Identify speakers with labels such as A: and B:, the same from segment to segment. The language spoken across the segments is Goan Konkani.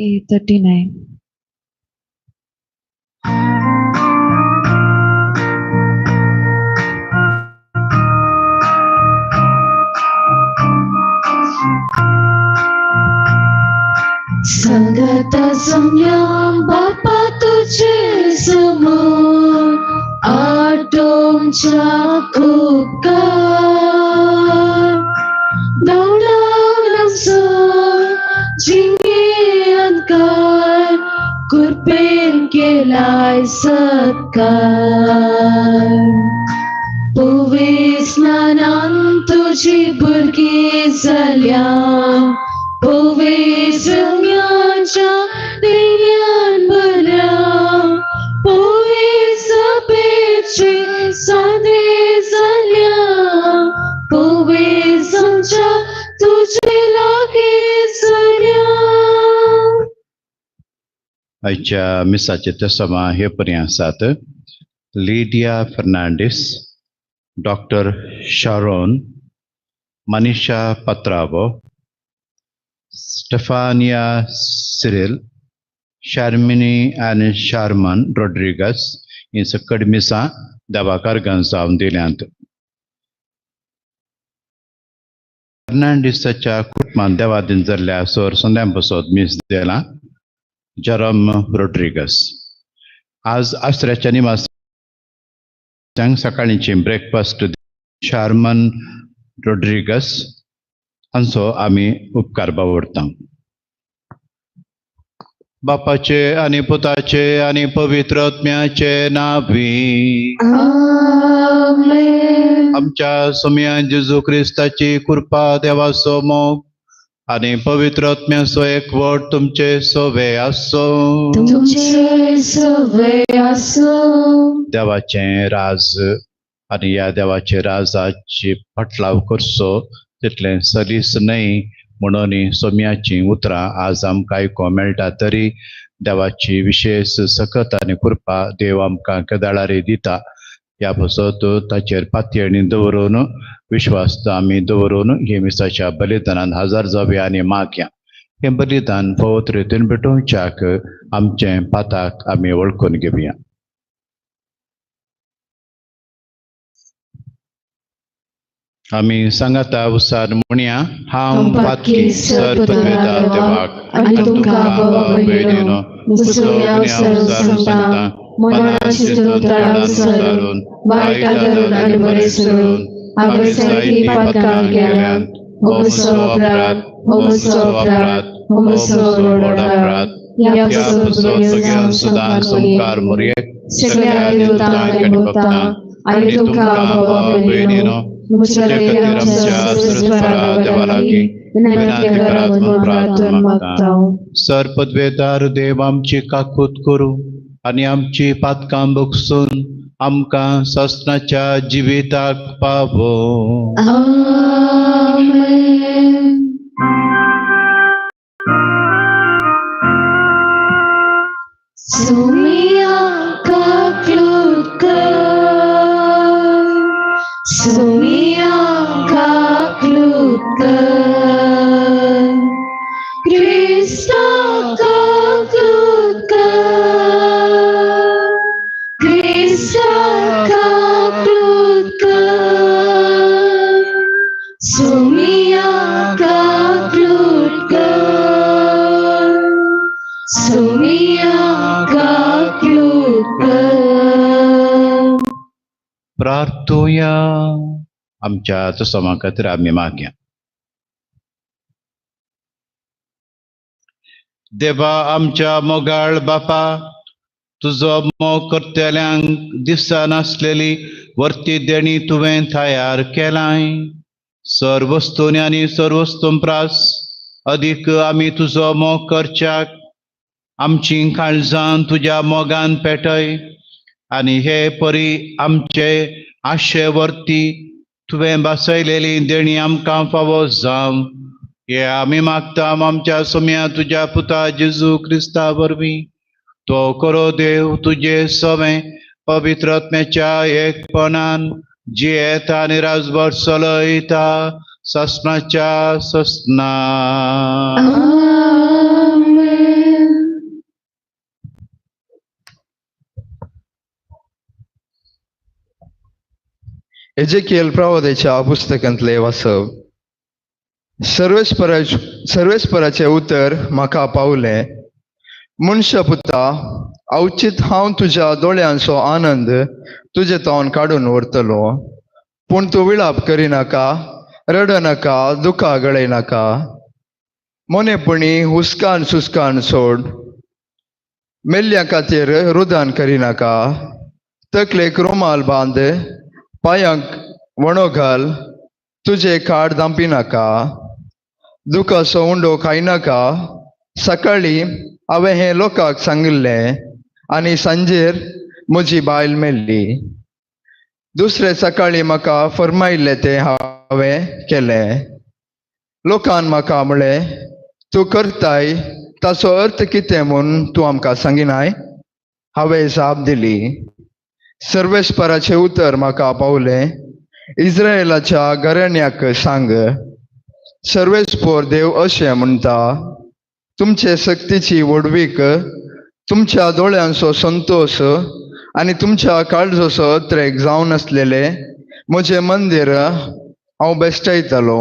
A: A39.
B: संगत सम्या बापा तुझे समोर आटोमच्या उपकार दौडावनाचो जिंगे अंकार कृपेन केलाय सत्कार पवित्र स्नानान तुझी भुरगीं जाल्या पवित्र ज्ञानाच्या देण्यान भरल्या पवित्र सभेचे सादे जाल्या पवित्र आमच्या तुझे लागीं जाल्या.
C: आयच्या मिसाचे तेसमा हे पर्यंत आसात Lydia Fernandes, doctor Sharon, Manisha Patrao, Stephania Cyril, Sharmini आनी शार्मन रॉड्रिगस ही सकट मिसां देवाकार जावन दिल्यांत. फर्नांडीसाच्या कुटुंबान देवादीन जाल्ल्या सोर संद्यां पसत मीस दिलां जेरम रॉड्रिगस. आज आसऱ्याच्या निवासांक सकाळींची ब्रेकफास्ट शार्मन रॉड्रिगस हांचो आमी उपकार बावडता. बापाचे आनी पुताचे आनी पवित्र आत्म्याचे नांवी.
B: आमेन.
C: आमच्या सोम्या जेजू क्रिस्ताची कृपा, देवाचो मोग आनी पवित्र आत्म्याचो एकवट तुमचे सोवे आसूं.
B: तुमचे सवे आसूं.
C: देवाचें राज आनी ह्या देवाचे राजाची फाटलाव करचो तितलें सलीस न्हय म्हणून सोम्याचीं उतरां आज आमकां आयकूंक मेळटा तरी देवाची विशेश सकत आनी कृपा देव आमकां केदाळारी दिता. ह्या पासत ताचेर पातयेणी दवरून विश्वास आमी दवरून हे मिसाच्या बलिदानान हजर जावया आनी मागया. हें बलिदान फावत रितीन भेटोवच्याक आमचें पाताक आमी वळखून घेवया. आमी सांगाता उसार म्हणया, हांव पातकी सर पदवेता देवाक
B: आनी तुमकां बाबा भयणीनो मुसो सांगता मनान चिंतून तळान सरून वायट धरून आनी बरें सोडून हांवें सारकी पातकां केल्यांत. हो म्हजो अपराध, हो म्हजो अपराध, हो म्हजो व्हड अपराध. ह्या
C: सगळ्यां सदां संकार मोरयेक
B: सगळ्या देवतांक आनी भक्तांक आनी तुमकां बाबा भयणीनो म्हज्या खातीर आमच्या सर्वेस्परा देवा लागीं विनंती करात म्हूण प्रार्थना मागता.
C: सर पदवेदार देव आमची काकूत करूं आनी आमची पातकां बगसून आमकां सासणाच्या जिविताक पावो.
B: आमेन. सुमिया काकलूत कर, सुमिया काकलूत कर, क्रिस्ता काकलूत कर, क्रिस्ता काकलूत कर, सुमिया काकलूत कर, सुमिया काकलूत कर.
C: प्रार्थुया. आमच्या तसमा खातीर आमी मागया. देवा आमच्या मोगाळ बापा, तुजो मोग करतल्यांक दिसनासलेली वर्ती देणी तुवें तयार केलाय. सर्व वस्तूंनी आनी सर्व वस्तूं प्रास अदीक आमी तुजो मोग करच्याक आमची काळजां तुज्या मोगान पेटय आनी हे परी आमचे आशे वर्ती तुवें बसयलेली देणी आमकां फावो जावं. हे आमी मागता आमच्या सोम्या तुज्या पुता जेजू क्रिस्ता वरवीं. तो करो देव तुजे सवें पवित्र आत्म्याच्या एकपणान जियेता आनी राजभर चलयता ससनाच्या ससना.
B: आमेन.
A: एजेकियल प्रवादाच्या पुस्तकांतले वाचप. सर्वेस्पराचें उतर म्हाका पावलें. मनशापुता, अवचीत हांव तुज्या दोळ्यांचो आनंद तुजे तोंड काडून व्हरतलो. पूण तूं विळाप करिनाका, रडनाका, दुकां गळयनाका. मोनेपणी हुस्कान सुस्कान सोड. मेल्ल्या खातीर रुदान करिनाका. तकलेक रुमाल बांद, पांयांक वणो घाल, तुजे खाड धांपिनाका, दुखाचो उंडो खायनाका. सकाळीं हांवें हें लोकांक सांगिल्लें आनी सांजेर म्हजी बायल मेल्ली. दुसरे सकाळीं म्हाका फर्मायिल्लें तें हांवें केलें. लोकान म्हाका म्हळें, तूं करताय ताचो अर्थ कितें म्हूण तूं आमकां सांगिनाय? हांवें जाप दिली, सर्वेस्पराचें उतर म्हाका पावलें. इस्रायलाच्या घराण्याक सांग, सर्वेस्पर देव अशें म्हणटा, तुमचे सक्तीची व्हडवीक, तुमच्या दोळ्यांचो संतोश आनी तुमच्या काळजाचो अत्रेक जावन आसलेलें म्हजें मंदीर हांव बेश्टायतलो.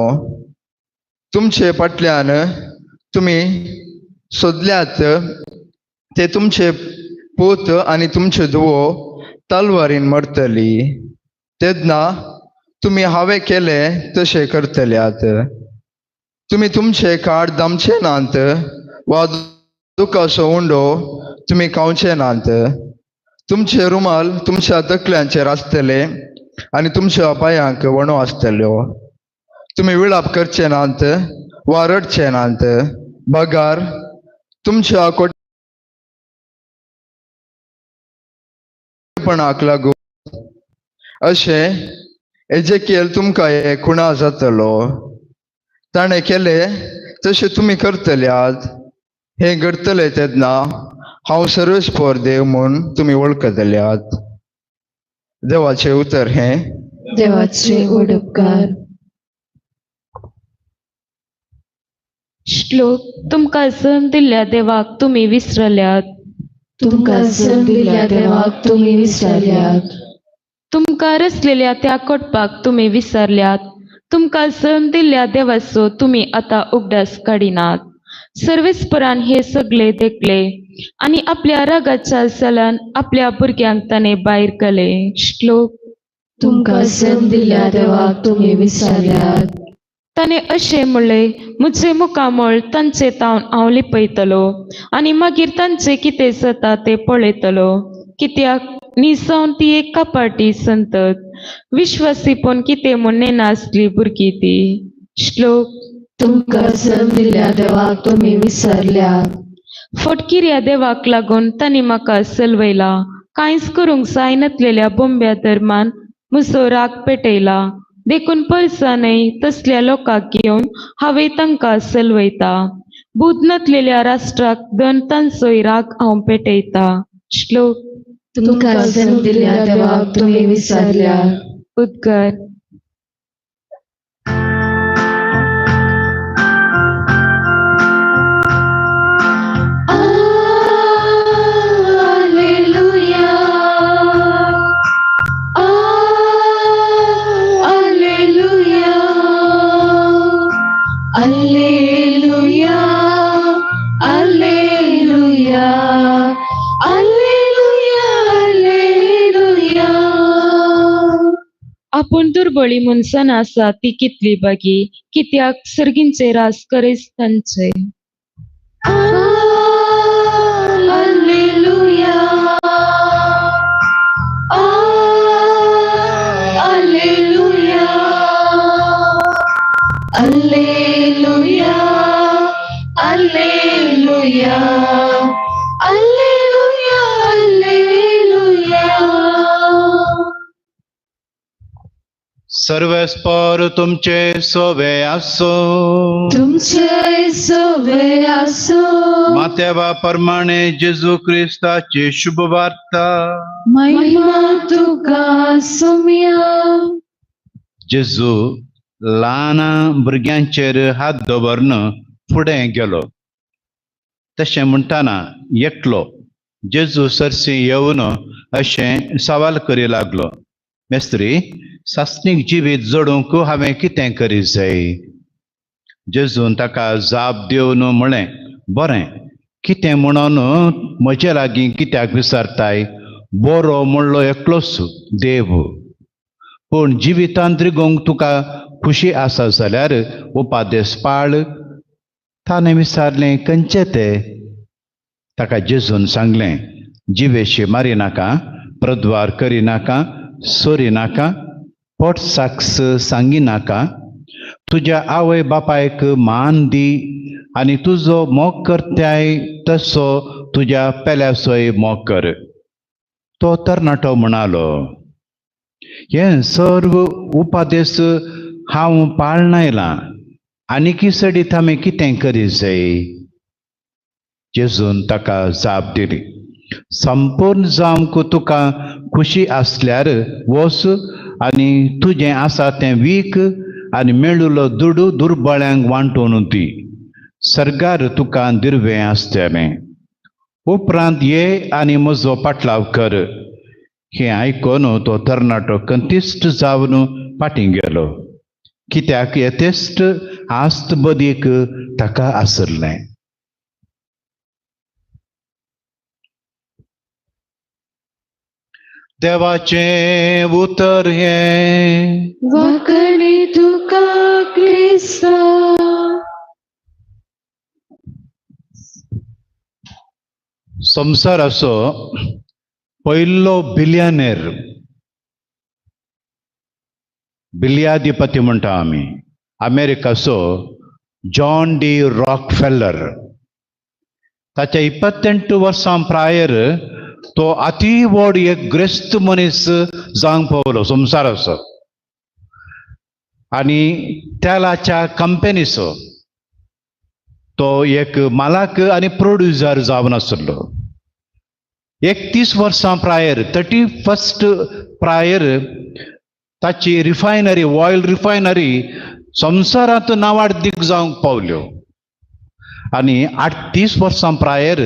A: तुमचे फाटल्यान तुमी सोदल्यात ते तुमचे पूत आनी तुमच्यो धुवो तलवारीन मरतली. तेन्ना तुमी हांवें केलें तशें करतल्यात. तुमी तुमचे खाड दामचे नात वा दुखाचो उंडो तुमी खावचे नात. तुमचे रुमाल तुमच्या तकल्यांचेर आसतले आनी तुमच्या पांयांक वणो आसतल्यो. तुमी विळाप करचे नात वा रडचे नात, बगार तुमच्या कोटपणाक लागून. अशें एजेकियल तुमकां हे खुणा जातलो. ताणें केलें तशें तुमी करतल्यात. हें घडतलें तेन्ना हांव सर्वेस्पर देव म्हूण तुमी वळखतल्यात. देवाचें उतर हें.
B: देवाचे उपकार.
D: श्लोक. तुमकां जल्म दिल्ल्या देवाक तुमी विसरल्यात.
B: तुमकां जल्म दिल्ल्या देवाक तुमी विसरल्यात.
D: तुमकां रचलेल्या त्या कोटपाक तुमी विसरल्यात. तुमकां जल्म दिल्ल्या देवाचो तुमी आतां उगडास काडिनात. सर्वेस्परान हे सगळे देखले आनी आपल्या रागाच्या जालान आपल्या भुरग्यांक ताणें भायर घाले. श्लोक.
B: तुमकां जल्म दिल्ल्या देवाक तुमी विसरल्यात.
D: ताणें अशें म्हणलें, म्हजें मुखामळ तांचे तावन हांव लिपयतलो आनी मागीर तांचें कितें जाता तें पळयतलो. कित्याक निजावन ती एक कपाटी संतत, विश्वासीपण कितें म्हूण नेनासली भुरगीं ती. श्लोक.
B: तुमकां जल्म दिल्ल्या देवाक तुमी विसरल्यात.
D: फटकिऱ्या देवाक लागून तांणी म्हाका सलवयला. कांयच करूंक जायनातलेल्या बोंब्या धर्मान म्हजो राग पेटयला. देखून परसा न्हय तसल्या लोकांक घेवन हांवें तांकां सलवयता. बूद नातलेल्या राष्ट्राक दन तांचोय राग हांव पेटयता. श्लोक.
B: तुमकां जल्म दिल्ल्या देवाक तुमी विसरल्यात.
D: उद्गार.
B: Alleluia. Alleluia. Alleluia. Alleluia. Alleluia. Alleluia.
D: आपूण दुर्बळी मनशां आसा ती कितली बागी, कित्याक सर्गींचे रास करेच तांचे.
B: Alleluia. Alleluia. Alleluia. Alleluia. Alleluia. Alleluia.
C: सर्वेस्पर तुमचे सोवे आसो.
B: तुमचे सोवे आसो.
C: मातेवा प्रमाणे जेजू क्रिस्ताची शुभ वार्ता.
B: महिमा तुका सुम्या.
C: जेजू ल्हान भुरग्यांचेर हात दवरून फुडें गेलो. तशें म्हणटना एकलो जेजू सरशी येवन अशें सवाल करी लागलो, मेस्त्री, सासणीक जिवीत जोडूंक हांवें कितें करी जाय? जेजून ताका जाप दिवन म्हळें, बरें कितें म्हणून म्हजे लागीं कित्याक विचारताय? बरो म्हणलो एकलोच देव. पूण जिवितांत रिगोवंक तुका खुशी आसा जाल्यार उपादेस पाळ. ताणें विचारलें, खंयचे ते? ताका जेजून सांगलें, जिवेशी मारी नाका, प्रद्वार करी नाका, सोरी नाका, पोट साक्स सांगी नाका, तुज्या आवय बापायक मान दी आनी तुजो मोग करताय तसो तुज्या पेल्याचोय मोग कर. तो तरणाटो म्हणालो, हे सर्व उपादेस हांव पाळनायलां, आनीकी सडीत हांवें कितें करी जाय? जेजून ताका जाप दिली, संपूर्ण जावंक तुका खुशी आसल्यार वच आनी तुजें आसा तें वीक आनी मेळिल्लो दुडू दुर्बळ्यांक वांटून दी, सर्गार तुका दिर्वें आसतलें. उपरांत ये आनी म्हजो पाटलाव कर. हें आयकून तो तरणाटो कंतिश्ट जावन फाटीं गेलो, कित्याक येतेश्ट आस्त बदीक ताका आसलें. देवाचें उतर हें.
D: वाकणे तुका क्रिस्ता.
C: संवसाराचो पयलो बिलियनेर, बिलियाधिपती म्हणटा आमी, अमेरिकाचो जॉन डी रॉकफेलर. ताच्या 28 वर्सां प्रायर तो अती व्हड एक ग्रेस्त मनीस जावंक पावलो संवसाराचो आनी तेलाच्या कंपनीचो तो एक मालक आनी प्रोड्युसर जावन आसलो. 31 वर्सां प्रायर, 31 प्रायर ताची रिफायनरी, ऑयल रिफायनरी संवसारांत नांवाडदीक जावंक पावल्यो. आनी 38 वर्सां प्रायर,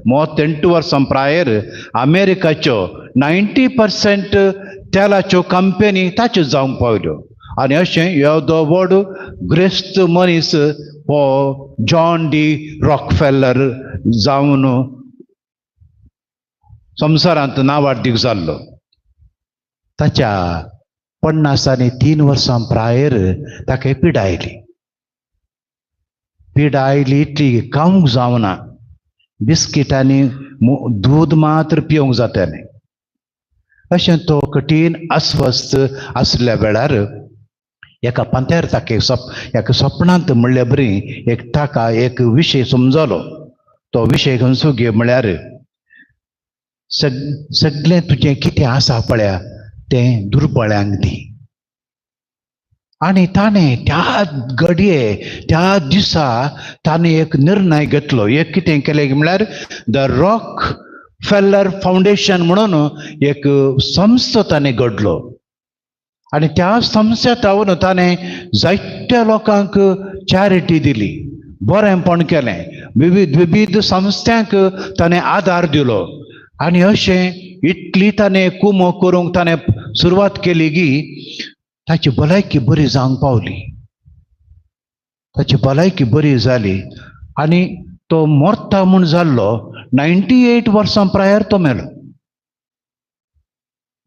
C: मोत 8 वर्सां प्रायर अमेरिकाच्यो 90% तेलाच्यो कंपनी ताच्यो जावंक पावल्यो. आनी अशें येदो व्हड ग्रेस्त मनीस हो जॉन डी रॉकफेलर जावन संवसारांत नांवाडदीक जाल्लो. ताच्या 53 वर्सां प्रायर ताका पिडा आयली. पिडा आयली इतली खावंक जावना, बिस्कीट आनी दूद मात्र पिवंक जातालें. अशें तो कठीण अस्वस्थ आसल्या वेळार एका पांत्यार ताका एका सपनांत म्हणल्या बरी एक ताका एक विशय समजलो. तो विशय खंयचो गे म्हळ्यार सगळें तुजें कितें आसा पळया तें दुर्बळ्यांक दी. आनी ताणें त्या घडये त्या दिसा ताणें एक निर्णय घेतलो. एक कितें केलें म्हळ्यार the rock feller foundation म्हणून एक संस्था ताणें घडलो. आनी त्या संस्थेत तावन ताणें जायत्या लोकांक चॅरिटी दिली, बरेंपण केलें, विविध विविध संस्थांक ताणें आदार दिलो. आनी अशें इतली ताणें कुमो करूंक ताणें सुरवात केली की ताची भलायकी बरी जावंक पावली. ताची भलायकी बरी जाली आनी तो मरता म्हूण जाल्लो 98 वर्सां प्रायर तो मेलो.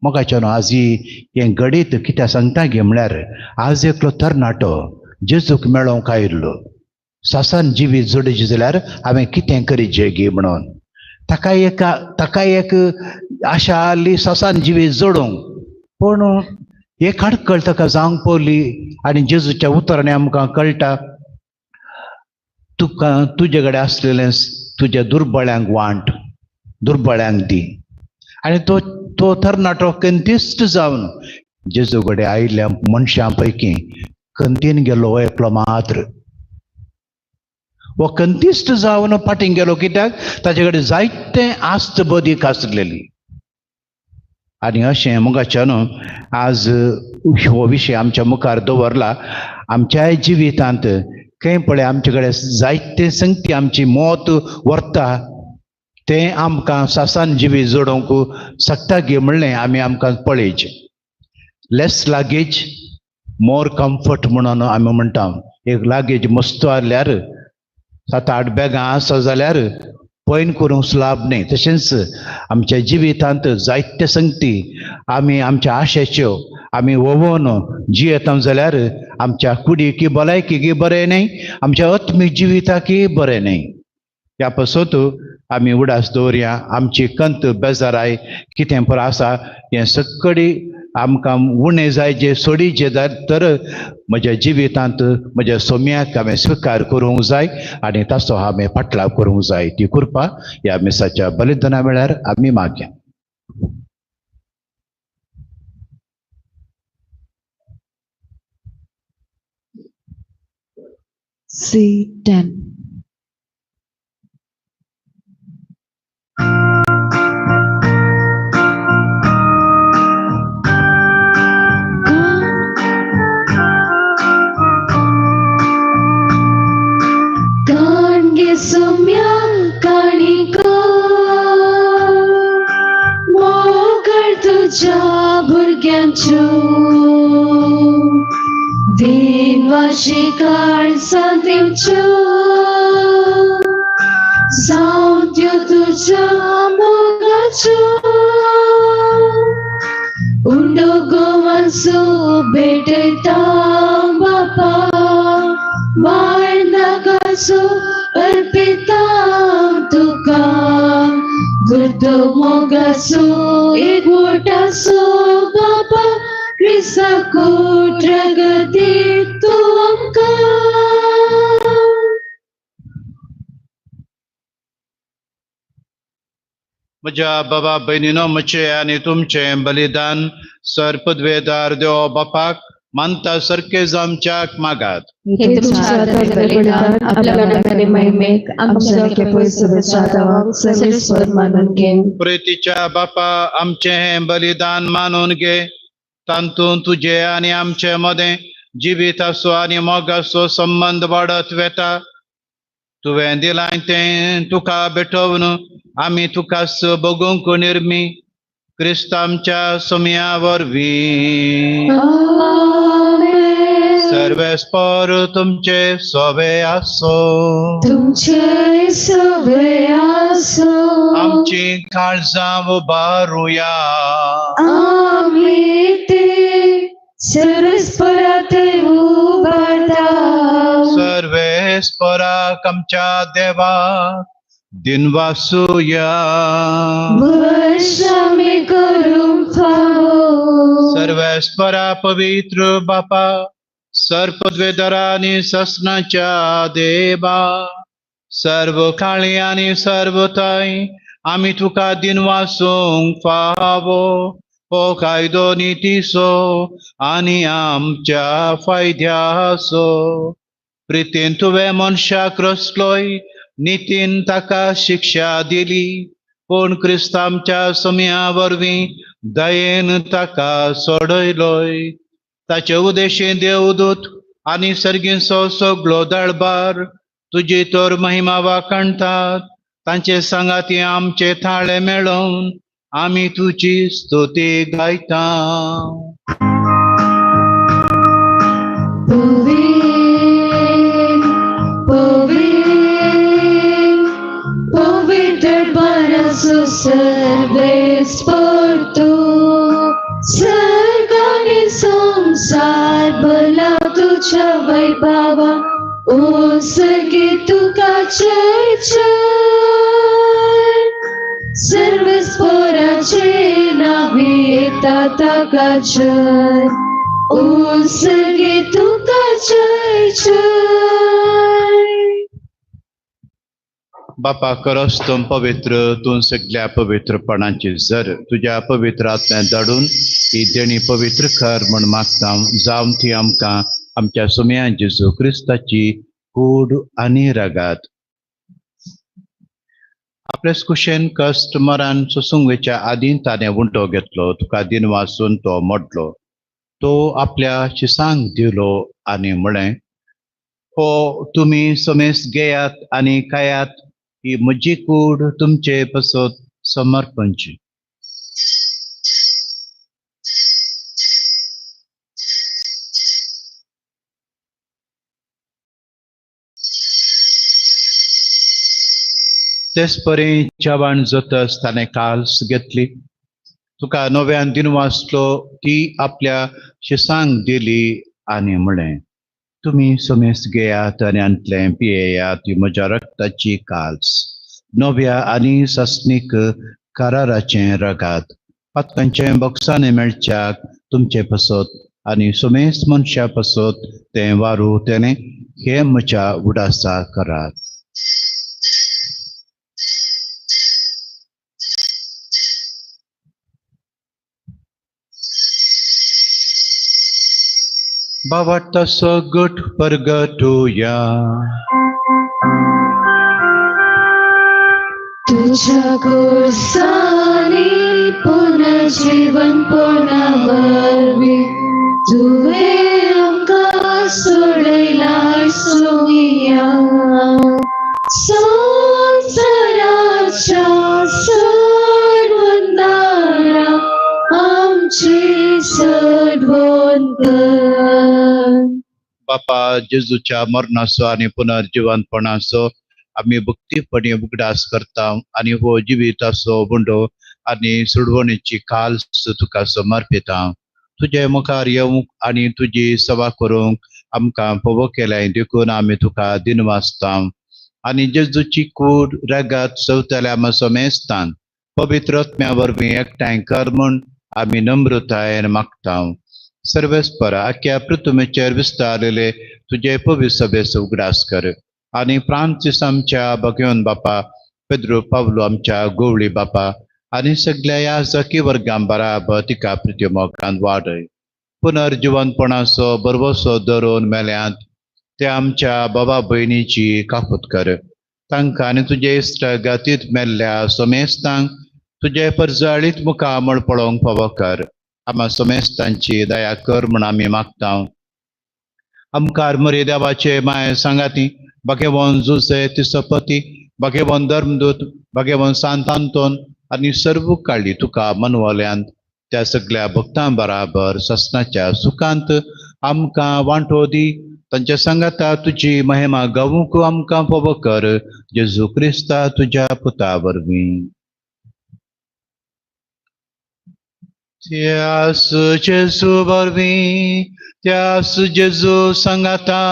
C: मोगाच्यानो आज हें घडीत कित्याक सांगता गे म्हळ्यार आज एकलो तरणाटो जेजूक मेळोवंक आयिल्लो. सासान जिवीत जोडीचे जाल्यार हांवें कितें करीचें गे म्हणून ताका एक आशा आसली सासान जिवीत जोडूंक, पूण एक आडखळ ताका जावंक पडली. आनी जेजूच्या उतरांनी आमकां कळटा, तुका तुजे कडेन आसलेलें तुज्या दुर्बळ्यांक वांट, दुर्बळ्यांक दी. आनी तो तो तरणाटो कंतिश्ट जावन जेजू कडेन आयिल्ल्या मनशां पैकी कंतीन गेलो हो एकलो मात्र. हो कंतिश्ट जावन फाटीं गेलो कित्याक ताचे कडेन जायते आस्त बदीक आसलेली. आनी अशें मोगाच्यान आज हो विशय आमच्या मुखार दवरला. आमच्याय जिवितांत खंय पळय आमचे कडेन जायते संगती आमची मौत व्हरता, तें आमकां सासान जिवीत जोडोवंक शकता गे म्हणलें आमी आमकां पळयचें. लेस लागेज मोर कम्फर्ट म्हणून आमी म्हणटा. एक लागेज मस्त आहल्यार 7-8 बॅगां आसा जाल्यार पयन करूंक लाभ न्ही. तशेंच आमच्या जिवितांत जायते संगती आमी आमच्या आशेच्यो आमी वोवोन जियेता जाल्यार आमच्या कुडीकी भलायकीकी बरें न्हय, आमच्या आत्मीक जिविताकय बरें न्हय. ह्या पासत आमी उडास दवरया, आमची कंत बेजाराय कितें पळय आसा हें सगळी आमकां उणें जाय जे सोडी जे जाय तर म्हज्या जिवितांत म्हज्या सोम्याक हांवें स्विकार करूंक जाय आनी ताचो हांवें फाटलाव करूंक जाय. ती कृपा ह्या मिसाच्या बलिदाना वेळार आमी मागया.
B: C10. काणगे सोम्या काणिको मोगळ तुज्या भुरग्यांच्यो दिनवाशी काळसां दिवच्यो जावं त्यो तुज्या मोगाच्यो उंडो गोवांसो भेटयता बापा वाळनाकासो अर्पिता तुका गुर्दो मोगासो एकवटासो बापा क्रिस्ताकूट रगती तूं आमकां.
C: म्हज्या बाबा भयणीनो, म्हजें आनी तुमचें बलिदान सर पदवेदार देव बापाक मानता सारकें जावच्याक मागात.
B: हे तुमच्या हातांतलें बलिदान आपल्या मनांतले महिमेक आमच्या पयसुच्या देवाक सर्वेस्पर मानून घे.
C: प्रेतीच्या बापा, आमचें हें बलिदान मानून घे, तातूंत तुजे आनी आमचे मदें जिविताचो आनी मोगाचो संबंद वाडत वेता. तुवें दिलां तें तुका भेटोवन आमी तुकाच बगूंक निर्मी क्रिस्त आमच्या सोम्या वरवीं.
B: आमेन.
C: सर्वेस्पर तुमचे सोवे आसो.
B: तुमचे सवे आसो.
C: आमची काळजां उबारुया.
B: आमी ते सर्वेस्परात उबारता.
C: सर्वेस्पराक आमच्या देवाक दिनवासुया.
B: वर्षामी करूंक फावो.
C: सर्वेस्परा पवित्र बापा, सर्पद्वेदरा आनी ससनाच्या देवा, सर्व काळी आनी सर्व थंय आमी तुका दिनवासूंक फावो हो कायदो नितीचो आनी आमच्या फायद्याचो. प्रितीन तुवें मनशाक रचलोय, नितीन ताका शिक्षा दिली, पूण क्रिस्त आमच्या सम्या वरवीं दयेन ताका सोडयलोय. ताचे उदेशी देवदूत आनी सर्गींचो सगलो दळबार तुजी तर महिमा वाखाणटात. तांचे सांगाती आमचे थाळे मेळोवन आमी तुजी स्तुती गायता.
B: पवित्र पवित्र पवित्र बारासो सर्वेस्पर तूं सर्ग आनी संवसार भरला तुज्या वैभवा. ओ सर्गे तुका जय जय. सर्वेस्पराचे नांवे येता ताका जय. ओ सर्गे तुका जय जय.
C: बापा खरोच तूं पवित्र, तूं सगल्या पवित्रपणाची जर तुज्या पवित्र आत्म्यान धाडून ही देणी पवित्र कर म्हूण मागता, जावन ती आमकां आमच्या सुम्या जेजू क्रिस्ताची कूड आनी रगात. आपलेच कुशेन कश्ट मरान सोसूंक वयच्या आदीं ताणें उंटो घेतलो, तुका दिन वासून तो मोडलो, तो आपल्या शिसांक दिलो आनी म्हळें, हो तुमी समेस घेयात आनी खायात, ही म्हजी कूड तुमचे पसत समर्पणची. तेच परी जेवण जातच ताणें काल्स घेतली, तुका नव्यान दिन वाचलो, ती आपल्या शिसांक दिली आनी म्हळें, तुमी समेस्त घेयात आनी आंतलें पियेयात, ती म्हज्या रक्ताची काल्स, नव्या आनी सासणीक कराराचें रगात, पातकांचें बक्षाने मेळच्याक तुमचे पसत आनी समेस्त मनशा पसत तें वारू तेणें हें म्हज्या उडासा करात. बाबाटसो गट परगटुया.
B: तुझ्या गोसानी पुनर्जीवन पुनर्वरवी तुवें आमकां सोडयलाय सोमिया. संवसाराच्या सोडवणदारा आमची सोडवण कर.
C: बापा जेजूच्या मरणाचो आनी पुनर्जिवनपणाचो आमी भक्तीपणी उगडास करता आनी हो जिविताचो बुंडो आनी सोडवणेची काल्स तुका समर्पिता. तुजे मुखार येवंक आनी तुजी सेवा करूंक आमकां पवो केल्याय देखून आमी तुका दिनवासता. आनी जेजूची कूड रगत सवतल्या समेस्तांक पवित्र आत्म्या वरवीं एकठांय कर म्हूण आमी नम्रतायेन मागता. सर्वेस्पर आख्या पृथ्वीचेर विस्तारलेले तुजे पवित्र सभेचो उगडास कर आनी फ्रांसीस आमच्या भगवन बापा, पेद्रो पावलो आमच्या गोवळी बापा आनी सगल्या ह्या जकी वर्गां बराबर तिका प्रिती मोगान वाडय. पुनर्जिवनपणाचो बरवसो धरून मेल्यांत ते आमच्या बाबा भयणीची काकूत कर. तांकां आनी तुजे इश्ट गातीत मेल्ल्या समेस्तांक तुजे परजळीत मुखामळ पळोवंक फावो कर. आमा समेस्तांची दया कर म्हूण आमी मागता. आमकार मरे देवाचे माये सांगाती भाग्यवान जुसे तिसपती, भाग्यवान धर्मदूत, भाग्यवान सांत आंतोन आनी सर्व काळी तुका मनवल्यांत त्या सगल्या भक्तां बराबर ससनाच्या सुखांत आमकां वांटो दी. तांच्या सांगाता तुजी महिमा गावूंक आमकां फावो कर. जेजू क्रिस्ता तुज्या पुता वरवीं. त्यास जेजू वरवीं, त्यास जेजू सांगाता,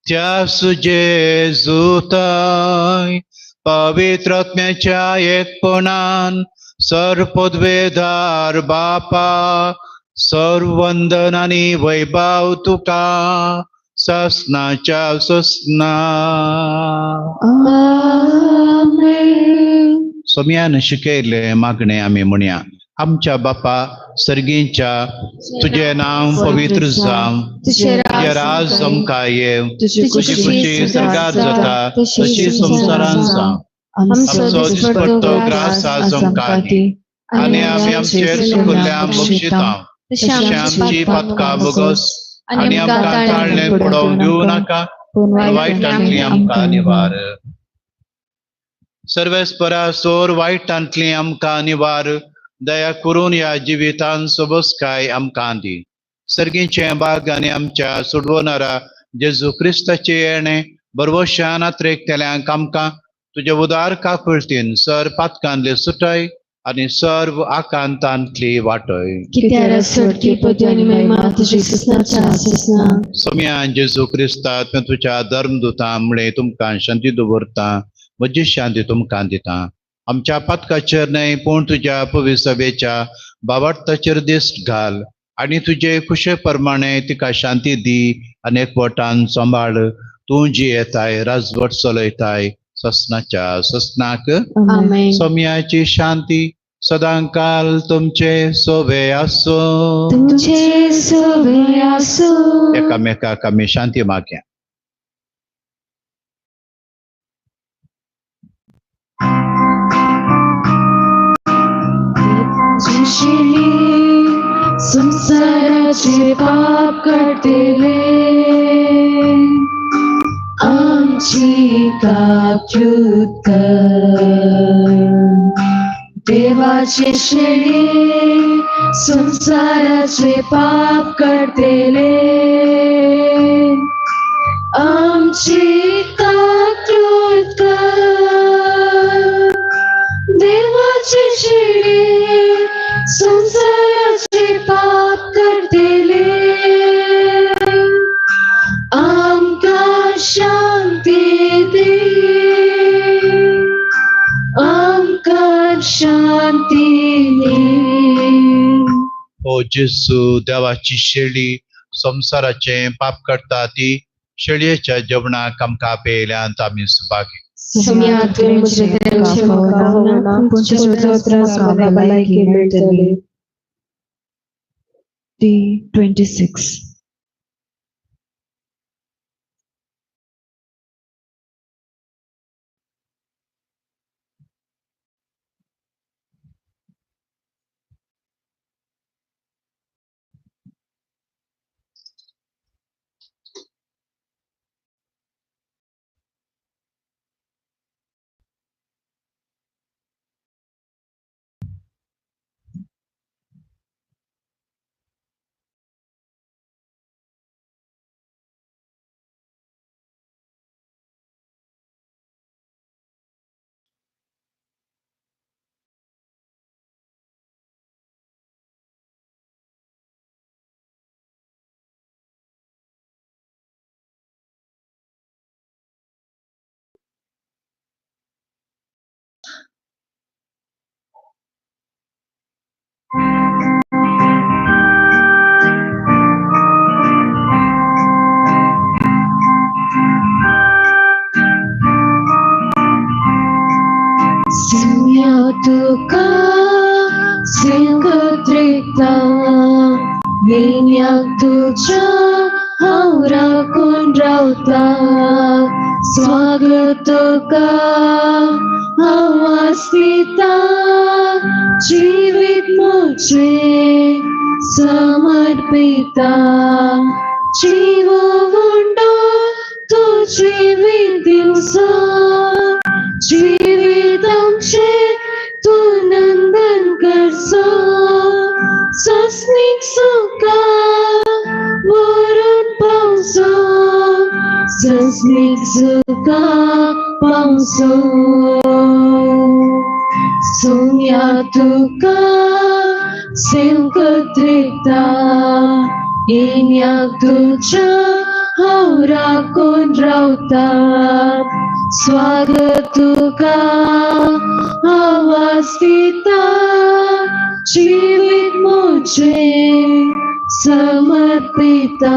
C: त्यास जेजू ताय पवित्र आत्म्याच्या एकपणान सर्वपदवेदार बापा, सर्वंदन आनी वैभव तुका ससनाच्या ससना.
B: आमेन.
C: सोम्यान शिकयल्लें मागणें आमी म्हणया. आमच्या बापा सर्गींच्या, तुजें नांव पवित्र जावं,
B: तुजें
C: तुजें राज आमकां येवं,
B: तुजी
C: तुजी खुशी सर्गात जाता तशी संवसारांत जावं.
B: आमचो
C: आमचो
B: दिसपट्टो
C: दिसपट्टो
B: ग्रास
C: ग्रास आज आमकां दी
B: आनी
C: आनी आमी आमचेर चुकल्ल्या बक्षिता
B: तशें
C: तशें आमची पातकां भोगोस आनी आमकां ताळणें पडोवंक दिवं नाका,
B: पूण
C: वायटांतली आमकां निवार. सर्वेस्परा सोर वायटांतली आमकां निवार. दया करून ह्या जिवितान सोबसकाय आमकां दी. सर्गीचें बाग आनी आमच्या सोडवणारा जेजू क्रिस्ताचें येणें बरवशान आत्रेकतल्यांक आमकां तुज्या उदार काकुळतीन सर पातकांतली सुटय आनी सर्व आकांतांतली वाटय.
B: कित्यार सोडकी पदवी आनी महिमा तुजी ससनाच्या ससना.
C: सोम्या जेजू क्रिस्ता तुज्या धर्मदुतां मुळे तुमकां शांती दवरता, म्हजी शांती तुमकां दिता. आमच्या पातकाचेर न्हय पूण तुज्या पवित्र सभेच्या बाबार्थाचेर दिश्ट घाल आनी तुजे खुशे प्रमाणे तिका शांती दी आनी एकवटान सांबाळ. तूं जी येताय राजवट चलयताय ससनाच्या ससनाक.
B: आमेन.
C: सोम्याची शांती सदांकाल तुमचे सोबे आसूं.
B: तुमचे सोबे आसूं.
C: एकामेकाक आमी शांती मागया.
B: तुझी संसाराचे पाप काडटले, आमची काकूत कर. देवाचे शेळी संसाराचे पाप काडटले, आमची काकूत कर.
C: ओ जेजू देवाची शेळी संवसाराचें पाप करता ती शेळयेच्या जेवणाक आमकां पेयल्यांत आमी सुभागी.
B: सोम्या तुवें म्हजें देवाचें म्हाका पावना, पूण तुजो त्रास म्हाका भलायकी मेळटली.
E: Day 26.
B: सोम्या तुका सिंगत्रिता विन्याक तुज्या हांव राखून रावता. स्वागत तुका हांव आसता जिवीत म्हजें समर्पिता. जीव उंडो तूं जिवीत दिवसा जिवीत आमचें तूं नंदन करसो. सस्नीक सुखा वरून पावसो सस्नीक सुखा पावसो. सोम्या तुका सेवकत्रिता येन्याक तुज्या हांव राखून रावता. स्वागत तुका हांव आसता जिवीत म्हजें समर्पिता.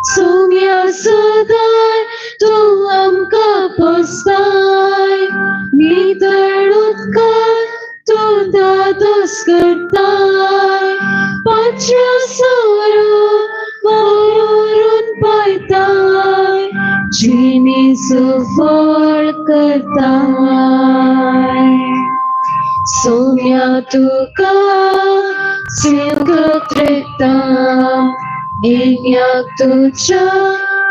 B: सोम्या सदांय तूं आमकां पोसताय नितळ उदकान तूं दादोस करताय. पांचव्या सोरो वरून पायताय जिणी सुफळ करताय. सोम्या तुका सिंगत्रिता येन्याक तुज्या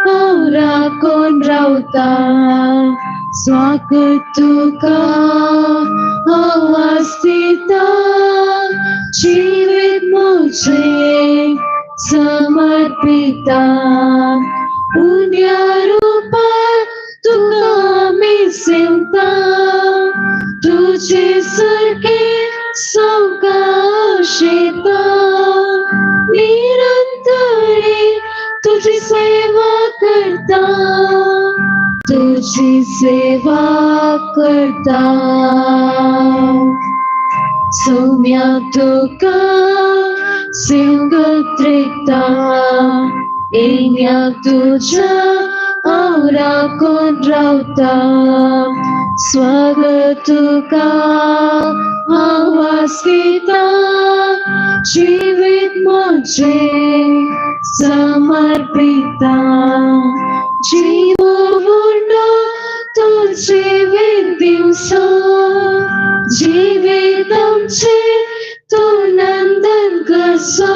B: हांव राखून रावता. स्वागत तुका हांव आसता जिवीत म्हजें समर्पिता. पुण्या रुपार तुका आमी सेवता तुजे सारकें सावकाश येता. निरंतरी तुजी सेवा करता तुजी सेवा करता. सोम्या तुका सिंगत्रिता येन्याक तुज्या हांव राखून रावता. स्वागत तुका हांव आसता जिवीत म्हजें समर्पिता. जीव उंडो तूं जिवीत दिवसो जिवीत आमचें तूं नंदन करसो.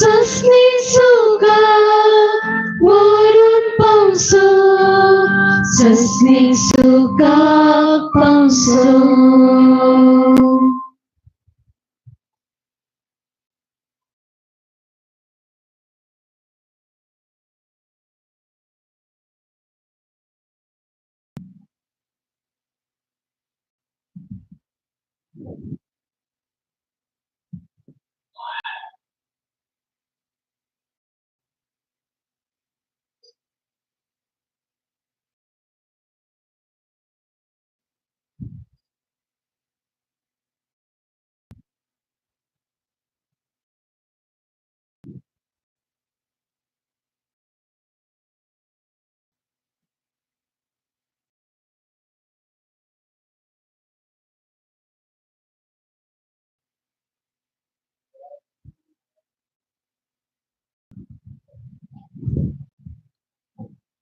B: सस्नी सुखा वरून पावसो सस्नी सुखा पावसो.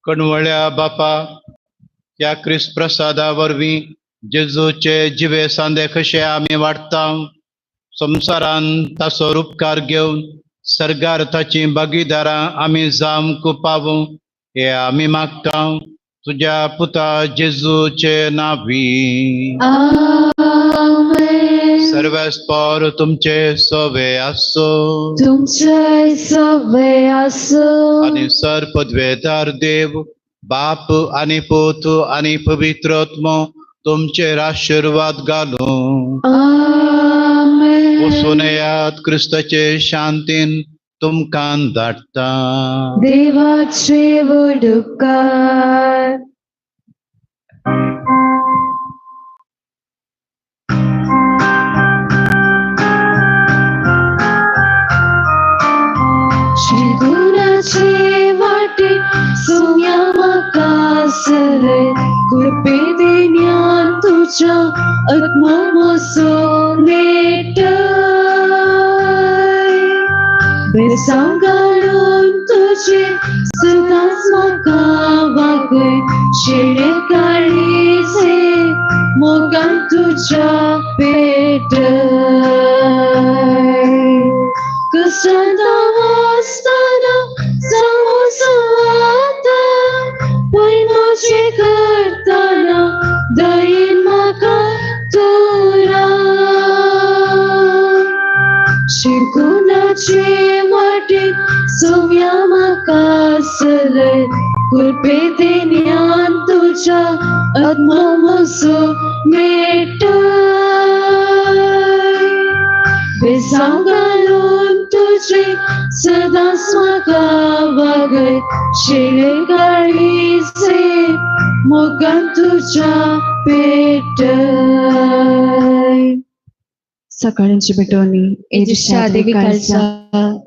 C: कणवळ्या बापा, ह्या क्रिस्त प्रसादा वरवीं जेजूचे जिवे सांदे कशे आमी वाडटा, संवसारान ताचो उपकार घेवन सर्गार ताची भागीदारां आमी जावंक पावूं हे आमी मागता तुज्या पुता जेजूचे नावी।
B: आमेन।
C: सर्वेस्पर तुमचे सवे आसो
B: तुमचे सवे आसूं।
C: आनी सर पदवेदार देव बाप आनी पूत आनी पवित्र आत्मो तुमचेर आशिर्वाद घालूं।
B: आमेन।
C: वचून येयात, क्रिस्ताचे शांतीन तुमकां धाडटा।
B: देवाचे वडुकार। श्रीगुणाचे वाटे सुम्या म्हाका सलय, कृपे देण्यान तुज्या आत्मो म्हजो नेटय। बेसांव घालून तुजें सदांच म्हाका वागय, शेळे काळीचे मोगान तुज्या पेटय। कश्टांत आसतना जावं आतां, पय म्हजें करतना दयेन म्हाका तूं राव। शिकुनाचे वाटेक सोम्या म्हाका सलय, कृपे देण्यान तुज्या आत्मो म्हजो नेटय। बेसांव घालून तुजें सदांच म्हाका वागय, शेळे काळीचे मोगान तुज्या पेटय।
E: सकाळची भेटवणी
B: एजिशा देवी काळजा,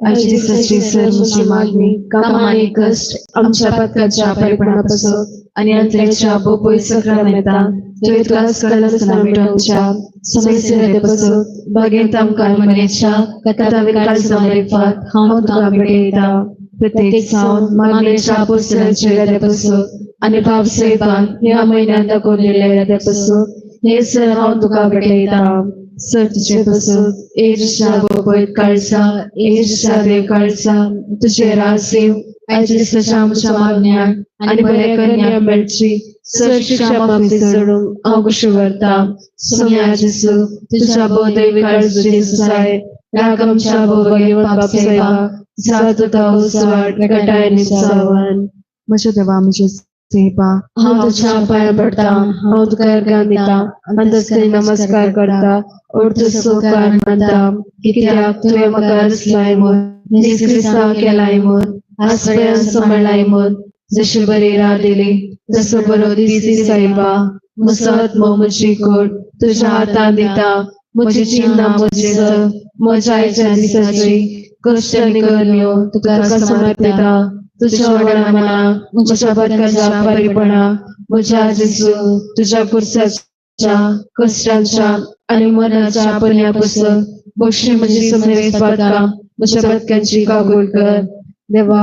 B: आयच्या दिसाची सर म्हजी मागणी, कामां आनी कश्ट आमच्या पथकाच्या परिपणापासून आनी अंतरेच्या बोपय सक्रामेंतां तुवें तुका कळनासतना भेटोवच्या समस्या पासून बागेंत आमकां मनेच्या कथावीर काळजा मारिफात हांव तुका भेटयता। प्रत्येक सावन मागणेच्या पुस्तकाचे पासून आनी बाब साहेबान ह्या म्हयन्यांत दाखोवलेल्या पासून हे सर हांव तुका भेटयता। सर तुजे पासून एजिशा बोपय काळजा, एजिशा देव काळजा, तुजे रासीव आयच्या दिसाच्या आमच्या मागण्यांक आनी बऱ्या कन्या मेळची सर शिक्षा माफी सोडूंक हांव कुशी व्हरता। सोम्या जेजू तुज्या भोवदैवी काळजाची सुसाय राग आमच्या भोवय बाप साहेबा जा तुका उजवाड गटाय आनी सावन।
E: म्हज्या देवा म्हज्या सेवा,
B: हांव तुज्या पांयां पडटा, हांव तुका अर्घां दिता, अंतस्करी नमस्कार करता, ओर्द उपकार मानता, कित्याक तुवें म्हाका रचलाय म्हूण, नीज क्रिस्तांव केलाय म्हूण, आज पर्यंत सांबाळ्ळाय म्हूण, जशी बरी रात दिली तसो बरो दीस दी सायबा। म्हजो आत्मो म्हजी कोट तुज्या हातांत दिता, म्हजी चिन्नां म्हजी सर म्हज्या आयच्या दिसाची कश्ट आनी करण्यो तुका समर्पिता। तुज्या व्हडा मना म्हज्या पथकाच्या परिपणा म्हज्या जेजू तुज्या कुर्साच्या कश्टांच्या आनी मनाच्या पुण्या पासून बक्षी म्हजी समरेस पथकां म्हज्या पथकांची कागूल कर। देवा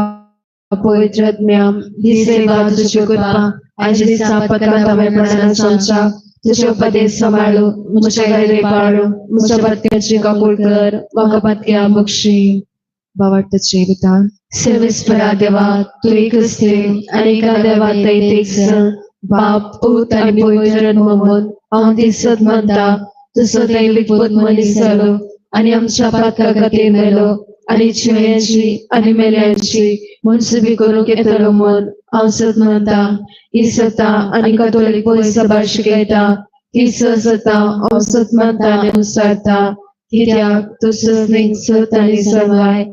B: पवित्र आत्म्या ही सेवा तुजी कृपा आयच्या दिसा पथकांत हांवें आमच्या तुज्या उपदेश सांबाळू, म्हज्या घरे पाळू, म्हज्या पथकांची काकूळ कर, म्हाका पथक्या बक्षी।
E: भावार्थाचे विधान।
B: सर्वेस्परा देवा, तूं एकच देव आनी एका देवा थंय एक सण बाप पूत आनी पवित्र आत्मो म्हूण हांव दिसत मानता। तुजो दैवीक पूत मनीस जालो आनी आमच्या पातका खातीर मेलो आनी जिव्यांची आनी मेल्यांची मनसुबी करूंक येतलो म्हूण हांव सत मानता। ही सत्ता आनी कथोलीक पवित्र सभा शिकयता, ही सत्ता हांव सत मानता आनी अनुसारता, कित्याक तूं सस्नीक सत आनी सर्वाय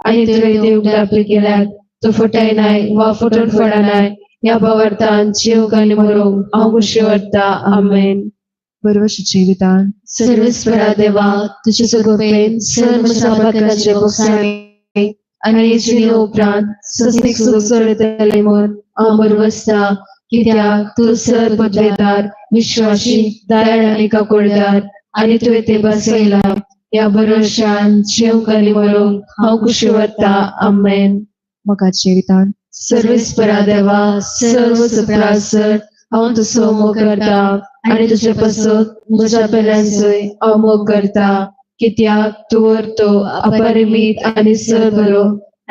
B: आनी तुवें देव दाखली केल्यात, तूं फटयनाय वा फटोवन पडनाय। ह्या भावार्थान जिवंक आनी मरूंक हांव खुशी व्हरता। आमेन।
E: बरोवपाचें विधान।
B: सर्वेस्परा देवा, तुजे कृपेन सर म्हज्या पथकाचे बोगसाणे आनी जिणे उपरांत सस्नीक सूख चडयतलें म्हूण हांव बरवसता, कित्याक तूं सर पदवेदार, विश्वासी, दयाळ आनी काकुळदार आनी तुवें तें बसयलां। ह्या भरोशान जिवंक आनी मरूंक हांव खुशी व्हरता। आमेन।
E: मोगाचें विधान।
B: सर्वेस्परा देवा सर्व सुप्रासर हांव तुजो मोग करता आनी तुजे पासत म्हज्या पेल्यांचोय हांव मोग करता कित्याक तूं वरतो अपरिमीत आनी सर बरो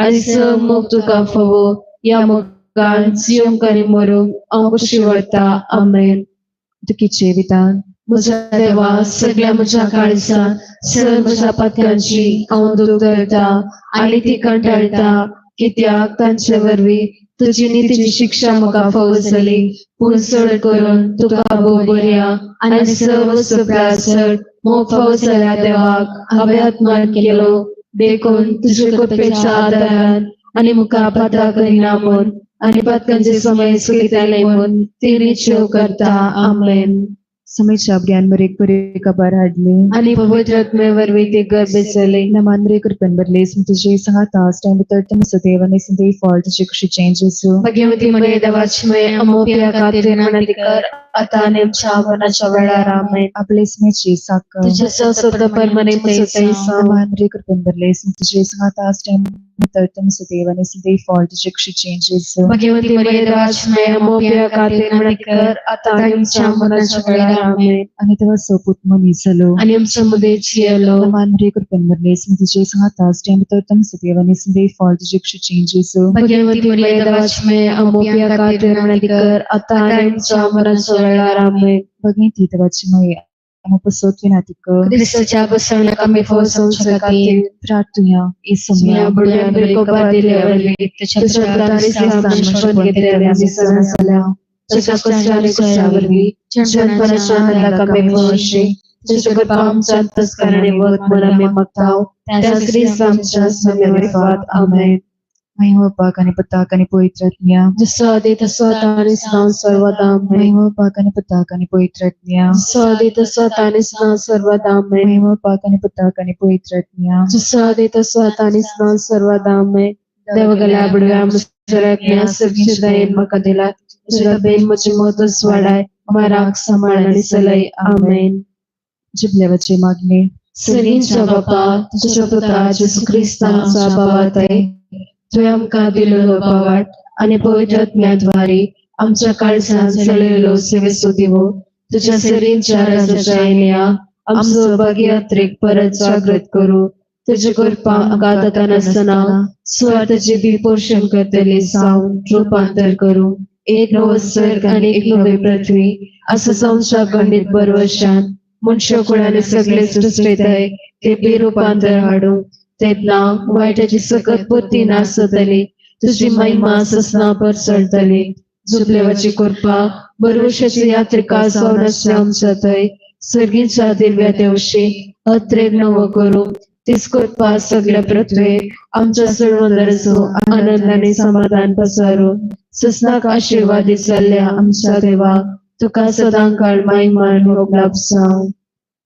B: आनी स मोग तुका फावो ह्या मोगान जियोंक आनी मरूंक हांव खुशी व्हरता. आमेन.
E: दुखीचे विधान.
B: म्हज्या देवा सगळ्या म्हज्या काळजान सर म्हज्या पातकांची हांव दूख धरता आनी ती कंटाळटा कित्याक तांचे वरवीं तुजी नितीची शिक्षा म्हाका फावो जाली पूण चड करून तुका भोव बऱ्या आनी सर्व सुप्रासर मोग फावो जाल्या देवाक हांवें आत्मान केलो देखून तुजे कृपेच्या आदारान आनी मुखार पात्रां करिना म्हूण आनी पातकांचे समय सुखितले म्हूण ती निश्चय करता. आमेन.
E: समेच्या ज्ञान मरेक बरे खबर हाडली.
B: आनी पवित्र आत्मे वरवीं ती गर्भ जाली.
E: नमान मरे कृपेन भरले तुझे सांगाता टायम भितर तुमचो देव आनी संदेह फॉल तुजे कुशीचें जेजू.
B: भगवती मरिय देवाची माय आमोप्या खातीर विनंती कर आता आनी आमच्या मरणाच्या वेळार. आमेन.
E: आपले स्मेची साकर.
B: तुझ्या स्वस्त परमने
E: नमान मरे कृपेन भरले तुझे सांगाता टायम भितर तुमचो देव आनी संदेह फॉल तुजे कुशीचें जेजू.
B: भगवती मरिय देवाची माय आमोप्या खातीर विनंती कर आता आनी आमच्या मरणाच्या वेळार. आमेन.
E: आनी तेव्हा सोपूत मनीस जालो.
B: आनी आमच्या मदें जियेलो.
E: नमान मरे कृपेन भरले तुझे सांगाता टायम भितर तुमचो देव आनी संदेह फॉल तुजे कुशीचें जेजू.
B: भगवती मरिय देवाची माय आमोप्या खातीर विनंती कर आता आनी आमच्या मरणाच्या वेळार. आमेन.
E: भगिनी देवाची माय आमकां पसत विनाती कर.
B: क्रिस्ताच्या बसवण्याक आमी फसवच्या खातीर
E: प्रार्थुया इसुम्या.
B: बुडव्यान बरी खबर दिले वरवीं तुझ्या प्रार्थनेक घेतलेले आमी सदां जाल्या तुझ्या कश्ट आनी कुशा वरवीं जनपणाच्या आनंदाक आमी भोवशी तुझ्या कृपा आमच्या अंतस्करणे वत म्हूण आमी मागता त्याच क्रिस्त आमच्या स्वामी. आमेन.
E: महिमा पाक आनी पुताक आनी पवित्र आत्म्या.
B: जसो आदी तसो आतां आनी सदां सर्वदा. आमेन.
E: महिमा पाक आनी पुताक आनी पवित्र आत्म्या.
B: जसो आदी तसो आतां आनी सदां सर्वदा. आमेन.
E: महिमा पाक आनी पुताक आनी पवित्र आत्म्या.
B: जसो आदी तसो आतां आनी सदां सर्वदा. आमेन. देवगल्या बुडव्या मुसळ्या सगळी दयेन म्हाका दिला तुज्या दयेन म्हजी मदत वाडाय मराक सांबाळ आनी चलय. आमेन.
E: जिबलेवाची मागणी.
B: सगळींच्या बापा तुझ्या पुता जेजू क्रिस्तांचा बाबातय तुवें आमकां दिलेलो बावाट आनी पवित्र आत्म्याद्वारे आमच्या काळजान चलयलो सेवेचो दिवो तुझ्या सरींच्या राजाच्या येण्या आमचो भाग्यात्रेक परत जागृत करू तुझे कृपा आमकां जाता नासतना सुवार्थाचे बी पोषण करतले जावन रुपांतर करू एक नवो स्वर्ग आनी एक नवी पृथ्वी असो संवसार खंडीत बरवशान मनशाकुळाने सगळे सृष्टीतय ते बी रुपांतर हाडूं तेन्ना वायटाची सकत बुद्धी नासतली तुझी महिमा ससना पसरतली झुपलेवाची कृपा बरवशाची यात्रिका जावन आसल्या आमच्या थंय सर्गीच्या दिव्या देवशी अत्रेक नवो करूं तीच कृपा सगळ्या पृथ्वेक आमच्या सर्वंदरचो आनंद आनी समाधान पसारू ससनाक आशिर्वादीत जाल्ल्या आमच्या देवा तुका सदां काळ महिमा मोग लाभसांव.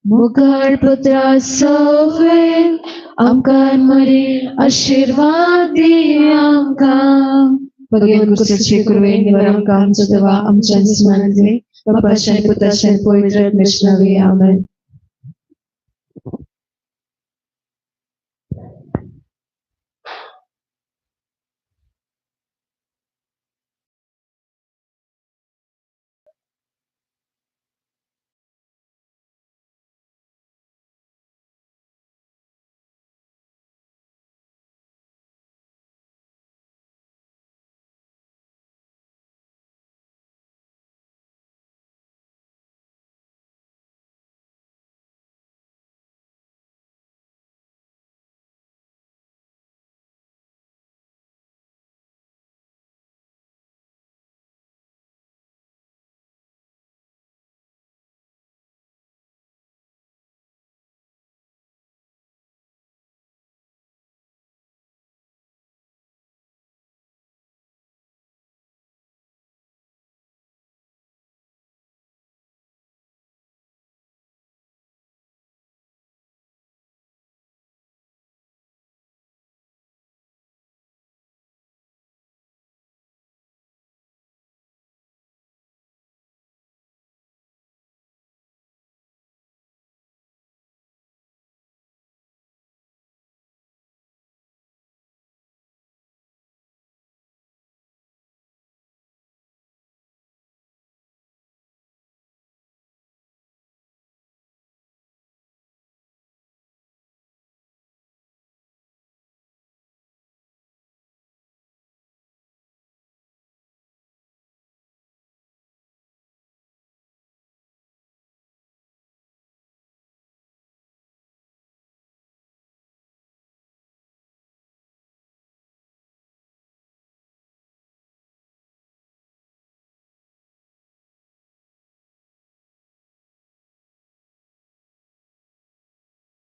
B: मुखार पुत्रा सवे आमकां मरे आशिर्वाद दी आमकां. भगवान कुसाची कृपेन निवर आमकां आमचो देवा आमच्या स्मरणांतले बापाच्या पुताच्या पवित्र आत्म्याच्या नांवान. आमेन.